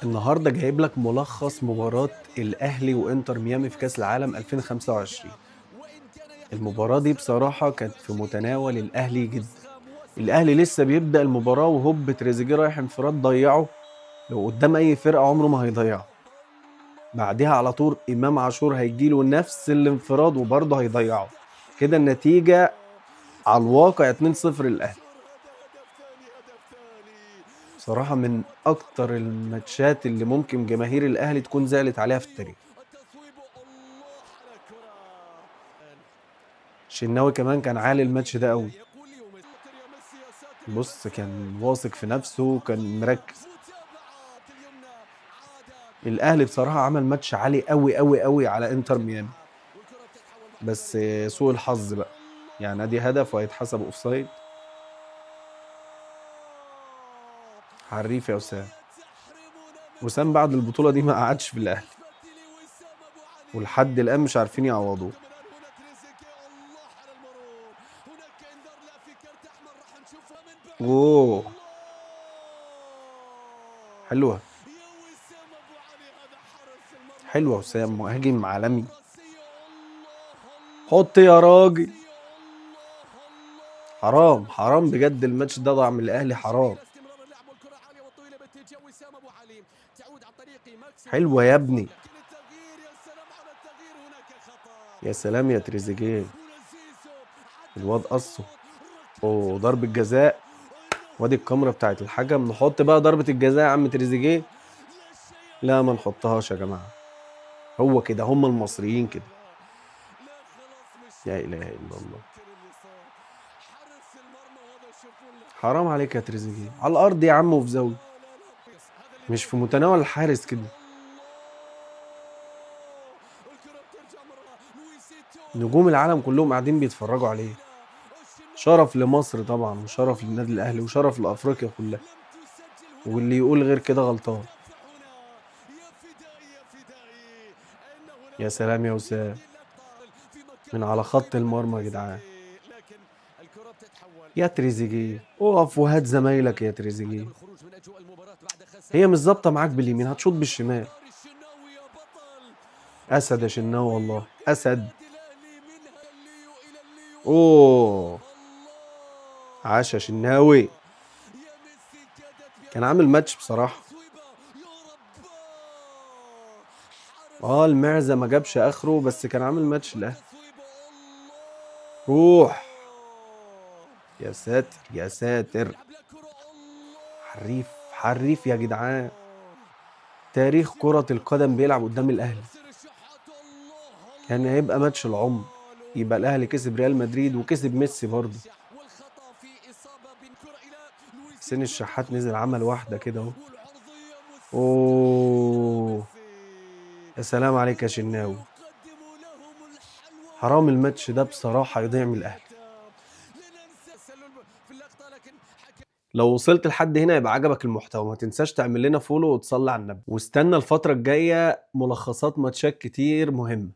النهارده جايب لك ملخص مباراة الأهلي وإنتر ميامي في كأس العالم 2025. المباراة دي بصراحة كانت في متناول الأهلي جدا. الأهلي لسه بيبدأ المباراة وهوب تريزيجيه رايح انفراد ضيعه، لو قدام أي فرقة عمره ما هيضيعه. بعدها على طول إمام عاشور هيجيله نفس الانفراد وبرضه هيضيعه. كده النتيجة على الواقع 2-0 للأهلي. بصراحة من أكتر الماتشات اللي ممكن جماهير الأهلي تكون زعلت عليها في التاريخ. الشناوي كمان كان عالي الماتش ده قوي. بص كان واثق في نفسه، كان مركز. الأهلي بصراحة عمل ماتش عالي قوي قوي قوي على إنتر ميامي، بس سوء الحظ بقى. يعني ادي هدف وهيتحسب اوفسايد. حريف يا وسام. وسام بعد البطولة دي ما قعدش في الأهلي، ولحد الآن مش عارفين يعوضوه. اوه حلوة حلوة، وسام مهاجم عالمي. حط يا راجل، حرام حرام بجد، الماتش ده ضاع من الأهلي حرام. حلوة يا ابني، يا سلام يا تريزيجيه، الواد قصة. اوه ضربة جزاء، وادي الكاميرا بتاعت الحكم. نحط بقى ضربة الجزاء يا عم تريزيجيه؟ لا ما نحطهاش يا جماعة، هو كده هم المصريين كده. لا إله إلا الله، حرام عليك يا تريزيجيه، على الأرض يا عم وفي زاوية، مش في متناول الحارس كده. نجوم العالم كلهم قاعدين بيتفرجوا عليه. شرف لمصر طبعا، وشرف للنادي الأهلي، وشرف لأفريقيا كلها، واللي يقول غير كده غلطان. يا سلام يا وسام، من على خط المرمى يا جدعان. يا تريزيجيه اقف وهات زمايلك يا تريزيجيه، هي مش ظابطة معاك باليمين هتشوط بالشمال. اسد يا شناوي والله اسد. اوه عاش يا شناوي، كان عامل ماتش بصراحة. المعزه ما جابش اخره، بس كان عامل ماتش الاهلي. روح يا ساتر يا ساتر، حريف حريف يا جدعان. تاريخ كرة القدم بيلعب قدام الأهلي، كان هيبقى ماتش العمر. يبقى الأهلي كسب ريال مدريد وكسب ميسي برضه. حسين الشحات نزل عمل واحدة كده اهو. اوه يا سلام عليك يا شناوي، حرام الماتش ده بصراحة يضيع من الأهلي. لو وصلت لحد هنا يبقى عجبك المحتوى، ما تنساش تعمل لنا فولو وتصلي على النبي، واستنى الفترة الجاية ملخصات ماتشات كتير مهمة.